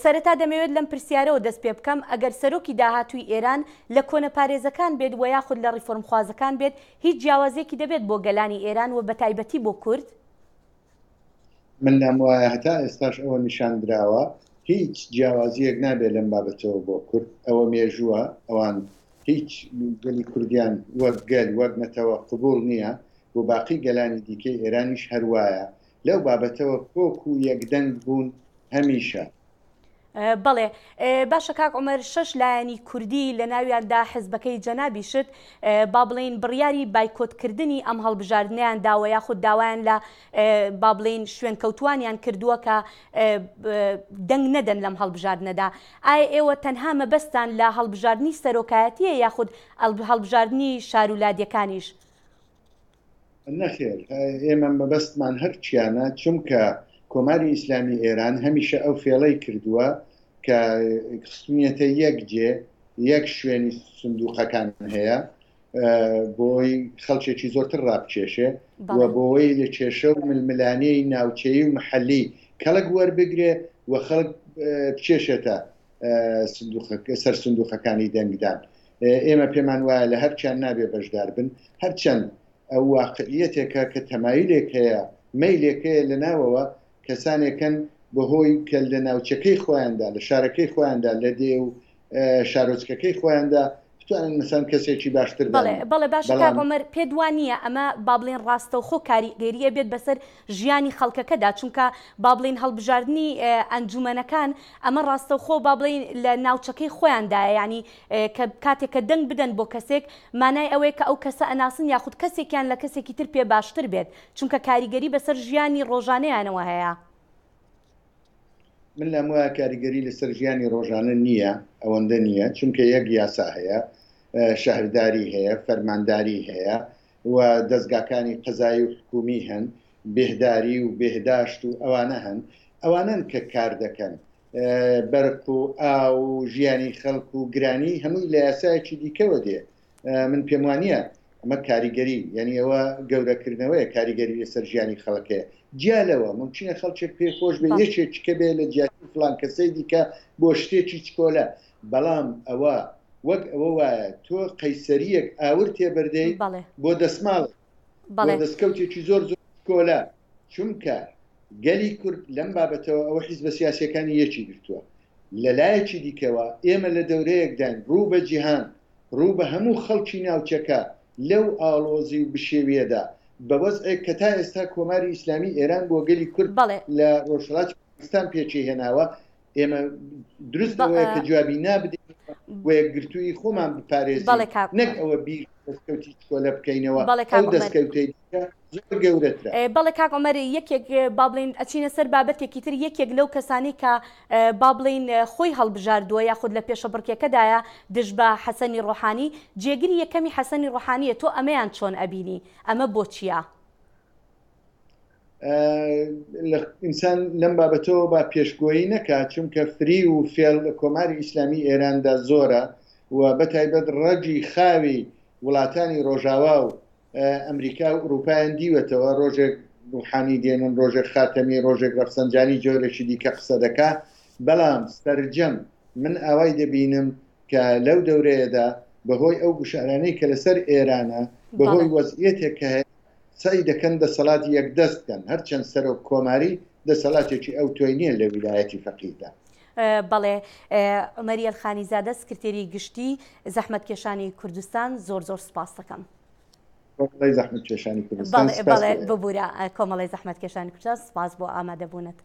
سەرەتا دەمەوێت لەم پرسیارەوە دەست پێ بکەم، ئەگەر سەرۆکی داهاتووی ئێران لە کۆنەپارێزەکان بێت وە یاخود لە ڕیفۆرمخوازەکان بێت، هیچ جیاوازیەکی دەبێت بۆ گەلانی ئێران و بەتایبەتی بۆ کورد؟ من لام وایە هەتا ئێستاش ئەوە نیشان دراوە هیچ جیاوازیەک نابێت لەم بابەتەوە بۆ کورد، ئەوە مێژووە، ئەوان هیچ گەلی کوردیان وەک گەل وەک نەتەوە قبوڵ نییە، بۆ باقی گەلانی دیکەی ئێرانیش هەر وایە، لەو بابەتەوە کۆک و یەکدەنگ بوون هەمیشە. بەڵێ باشە کاک عومەر شەش لایەنی کوردی لە ناویاندا حزبەکەی جەنابیشت با بڵێین بڕیاری بایکۆت کردنی ئەم هەڵبژاردنەیان داوە یاخود داوایان لە با بڵێین شوێنکەوتوانیان کردووە کە دەنگ نەدەن لەم هەڵبژاردنەدا ئایا ئێوە تەنها مەبەستان لە هەڵبژاردنی سەرۆکایەتیە یاخود هەڵبژاردنی شار و لادێکانیش؟ نەخێر ئێمە مەبەستمان هەرچیانە چونکە کۆماری ئیسلامی ئێران هەمیشە ئەو فێڵەی کردووە کە خستونیەتە یەک جێ یەک شوێنی سندوقەکان هەیە بۆی خەڵکێکی زۆرتر ڕابکێشێ و بۆی لە کێشە و ململانێی ناوچەیی و محەلی کەڵک وەربگرێ و خەڵک بکێشێتە سەر سندوقەکانی دەنگدان. ئێمە پێمان وایە لە هەرچیان نابێ بەشدار بن، هەرچەند ئەو واقعیەتێکە کە تەمایلێک هەیە، مەیلێک هەیە لە ناوەوە کەسانێکن بەهۆی کە لە ناوچەکەی خۆیاندا، لە شارەکەی خۆیاندا، لە دێ و شارۆچکەکەی خۆیاندا بتوانن مەسەن کەسێکی باشتر بەڵێ بەڵێ باشە کاک عومەر پێت وا نییە ئەمە با بڵێین ڕاستەوخۆ کاریگەری ئەبێت بەسەر ژیانی خەڵکەکەدا چونکە با بڵێین هەڵبژاردنی ئەنجومەنەکان ئەمە ڕاستەوخۆ با بڵێین لە ناوچەکەی خۆیاندایە یانی کە کاتێک کە دەنگ بدەن بۆ کەسێک مانای ئەوەیە کە ئەو کەسە ئەناسن یاخود کەسێکیان لە کەسێکی تر پێ باشتر بێت چونکە کاریگەری بەسەر ژیانی ڕۆژانەیانەوە هەیە. من لام وایە کاریگەری لەسەر ژیانی ڕۆژانە نییە، ئەوەندە نییە، چونکە یەک یاسا هەیە، شەهرداری هەیە، فەرمانداری هەیە و دەزگاکانی قەزایی و حکوومی هەن، بێهداری و بێهداشت و ئەوانە هەن، ئەوانەن کە کار دەکەن. بەرق و ئاو و ژیانی خەڵک و گرانی هەمووی لە یاسایەکی دیکەوە دێ. من پێم وانییە ئەمە کاریگەری یعنی ئەوە گەورەکردنەوەیە کاریگەری لەسەر ژیانی خەڵک هەیە جیا لەوە ممکنە خەڵکێک پێی خۆش بێ یەکێک کە بێ لە جیاتی فلان کەسەی دیکە بۆ شتێکی چکۆلە بەڵام ئەوە وەک ئەوە وایە تۆ قەیسەریەک ئاور تێبەردەی بۆ دەسماڵ بۆ دەستکەوتێکی زۆر زۆر چکۆلە چونکە گەلی کورد لەم بابەتەوە ئەوە حیزبە سیاسیەکانی یەکی گرتووە لە لایەکی دیکەوە ئێمە لە دەورەیەکداین ڕوو بە جیهان ڕوو بە هەموو خەڵکی ناوچەکە لەو ئاڵۆزی و بشێویەدا بە وەزعێک کە تا ئێستا کۆماری ئیسلامی ئێران بۆ گەلی کورد بەڵێ. لە ڕۆژهەڵاتی کوردستان پێکی هێناوە، ئێمە دروست ئەوەیە کە جوابی نا بدەینەوە و یەکگرتوویی خۆمان بپارێزین، بەڵێ کاک نەک عومەر. ئەوە بیر لە دەستکەوتی چکۆلە بکەینەوە، بەڵێ ئەو کاک عومەر. دەستکەوتەی دیکە زۆر گەورەترە. بەڵێ کاک عومەر یەکێک با بڵێین ئەچینە سەر بابەتێکی تر یەکێک لەو کەسانەی کە با بڵێین خۆی هەڵبژاردووە یاخود لە پێشەبڕکێکەدایە دژ بە حەسەنی ڕۆحانی جێگری یەکەمی حەسەنی ڕۆحانیە تۆ ئەمەیان چۆن ئەبینی ئەمە بۆچیە؟ ئینسان لەم بابەتەوە با پێشگۆیی نەکا چونکە فری و فێڵ لە کۆماری ئیسلامی ئێراندا زۆرە و بەتایبەت ڕەگی خاوی وڵاتانی ڕۆژاوا و ئەمریکا و ئوروپایان دیوەتەوە، ڕۆژێک ڕوحانی دێنن، ڕۆژێک خاتەمی، ڕۆژێک ڕەفسەنجانی جۆرێکی دیکە قسە دەکا، بەڵام سەرجەم من ئاوای دەبینم کە لەو دەورەیەدا بەهۆی ئەو گوشارانەی کە لەسەر ئێرانە، بەهۆی وەزعیەتێک کە هەیە، سەعی دەکەن دەسەڵات یەکدەست بکەن، هەرچەند سەرۆک کۆماری دەسەڵاتێکی ئەوتۆی نییە لە ویلایەتی فەقیهدا. بەڵێ عومەری ئەلخانیزادە سکرتێری گشتی زەحمەتکێشانی کوردستان زۆر زۆر سپاست دەکەم. کۆمەڵەی زەحمەتکێشانی کوردستان بەڵێ ببورە کۆمەڵەی زەحمەتکێشانی کوردستان سپاس بۆ ئامادەبوونت.